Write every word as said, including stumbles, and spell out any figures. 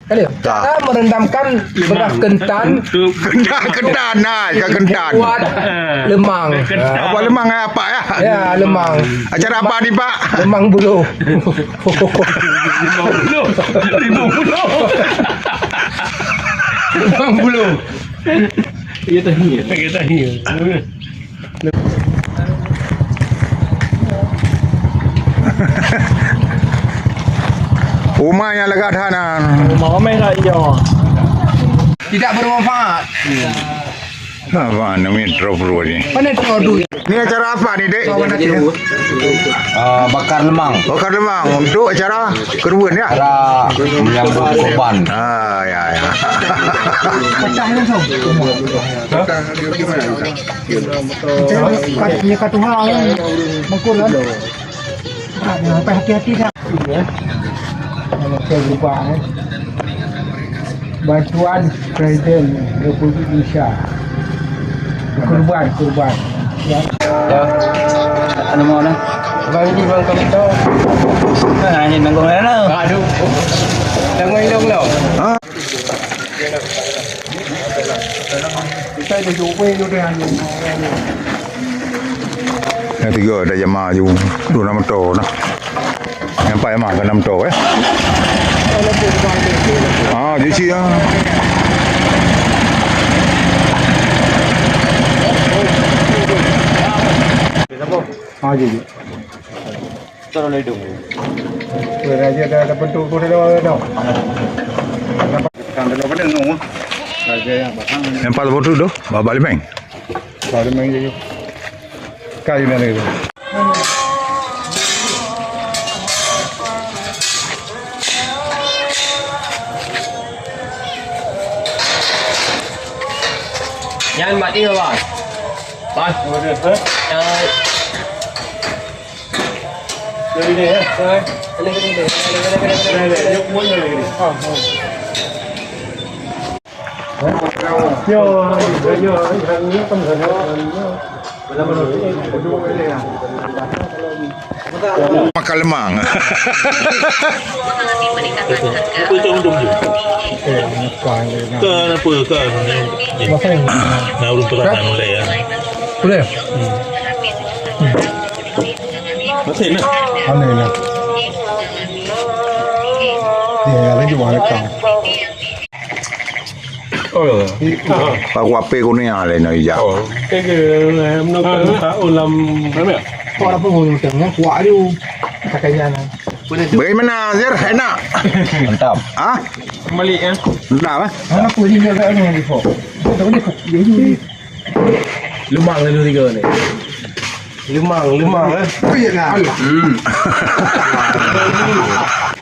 Kali. Tak. Cara merendamkan beras ketan. Ketan, ketan, nah, ikan ketan. Buat lemang. Apa lemang, eh, apa ya? Ya, lemang. Acara apa ni, Pak? Lemang bulu. Limong puluh. Limong puluh. Limong puluh. Iya, tanya. Iya, tanya. Uma nyang lagak that nyan. Uma ramai tak hijau? Tidak bermanfaat. Apa namanya drop dulu ni? Mana tu aduh? Ni acara apa ni, Dek? Ah, bakar lemang. Bakar lemang untuk acara kerubuan ya? Acara menyambut korban. Ah, ya, ya. Pecah langsung. Kat, ya, kat Tuhan, mengkur kan? Ah, hati-hati dah. Ya. Yang saya berubah, eh. Bantuan Presiden Republik Indonesia. Kurban, kurban. Ya. Ya. Anu mau nah. Bang ini bang kami tahu. Nah, ini nanggung mana? Aduh. Tanggung hidup lo. Ha? Nyang tiga dah jama ju. Dua nama to nah. Nyang empat jama ke enam to eh. Ah, je si ah. Ah, je, je. Cara lidung. Raja dah dapat tu, tu dah, dah. Kan dah pada nunggu. Raja yang pasang. Yang paling bodoh tu, babak limeng. Babak limeng je. Kayu dah lagi. Jangan mati, Bang. Bang. Jangan. Makan lemang. Apa itu undung tu? Kenapa kan? Nah, urut tu kan mulai ya. Boleh? Masih nak? Aneh lah. Ya, ya, lagi buat lekang. Oh, ya. Pak Kuape kuning ah, lain hijau. Oh. Kau apa ngomong tengah kuat tu. Pakainya nah. Bagaimana, Zir? Enak? Mantap. Ah? Kembali ya. Mantap eh? Mana aku ni enggak ada ni kok. Lemang lalu tiga ni. Lemang, lemang eh. Oh, iya nah. Hmm.